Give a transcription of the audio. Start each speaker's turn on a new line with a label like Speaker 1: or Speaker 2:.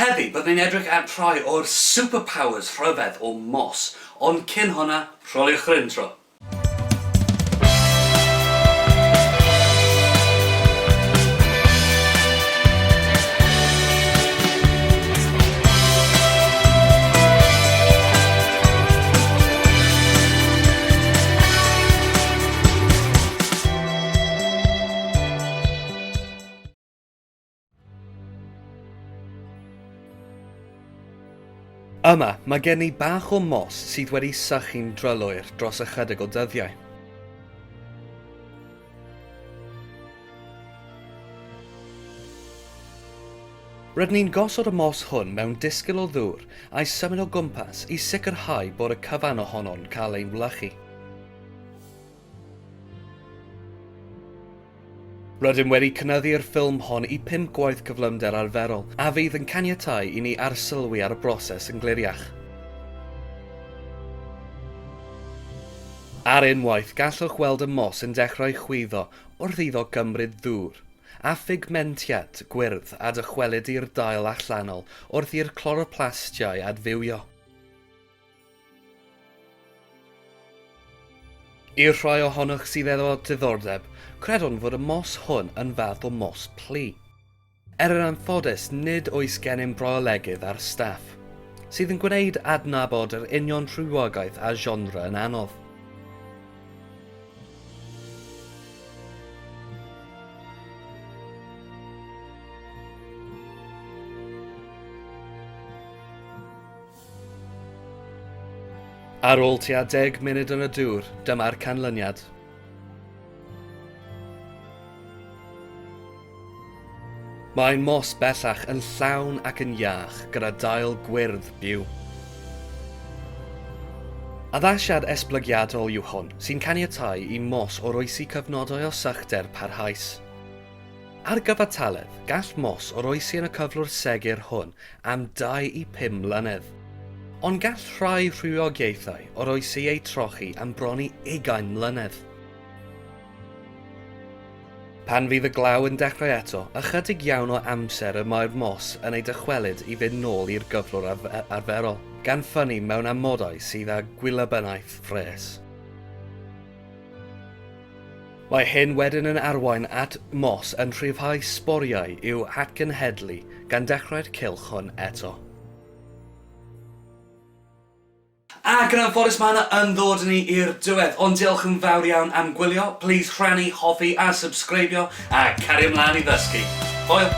Speaker 1: Heddi, byddwn ni'n edrych at rhai o'r superpowers rhyfedd o moss, ond cyn hwnna, rholiwch yr intro! Yma, mae gen i bach o mos sydd wedi sychu'n drylwyr dros ychydig o dyddiau. Rydyn ni'n gosod y mos hwn mewn disgyl o ddŵr a'i symud o gwmpas i sicrhau bod y cyfan ohono'n cael ei wlychu. Rydym wedi cynyddu'r ffilm hon i 5 gwaith cyflymder arferol, a fydd yn caniatáu i ni arsylwi ar y broses yn gliriach. Ar unwaith, gallwch weld y mos yn dechrau chwyddo wrth iddo gymryd ddŵr, a phigmentiad gwyrdd a dychwelyd i'r dail allanol wrth i'r cloroplastiau adfywio. I'r rhai ohonoch sydd efo diddordeb, credwn fod y mos hwn yn fath o mos plu. Er yn anffodus, nid oes gennym broelegydd ar staff, sydd yn gwneud adnabod yr union rhywogaeth a genre yn anodd. Ar ôl tua deg munud yn y dŵr, dyma'r canlyniad. Mae'n mos bellach yn llawn ac yn iach gyda dail gwyrdd byw. Addasiad esblygiadol yw hwn sy'n caniatáu i mos oroesi cyfnodau o sychder parhaus. Ar gyfartaledd, gall mos oroesi yn y cyflwr segur hwn am dau i phum mlynedd. Ond gall rhai rhywogaethau oroesi eu trochi am bron i ugain mlynedd. Pan fydd y glaw yn dechrau eto, ychydig iawn o amser y mae'r mos yn ei dychwelyd i fynd nôl i'r gyflwr arferol, gan ffynnu mewn amodau sydd â gwylybynaeth ffres. Mae hyn wedyn yn arwain at Moss yn rhyddhau sboriau i'w hatgenhedlu, gan dechrau'r cylch hwn eto. Ac yn anffodus mae hynna yn ddod â ni i'r diwedd, ond diolch yn fawr iawn am gwylio, plîs rhannu, hoffi a sybsgreibio, a cario mlaen i ddysgu. Hwyl!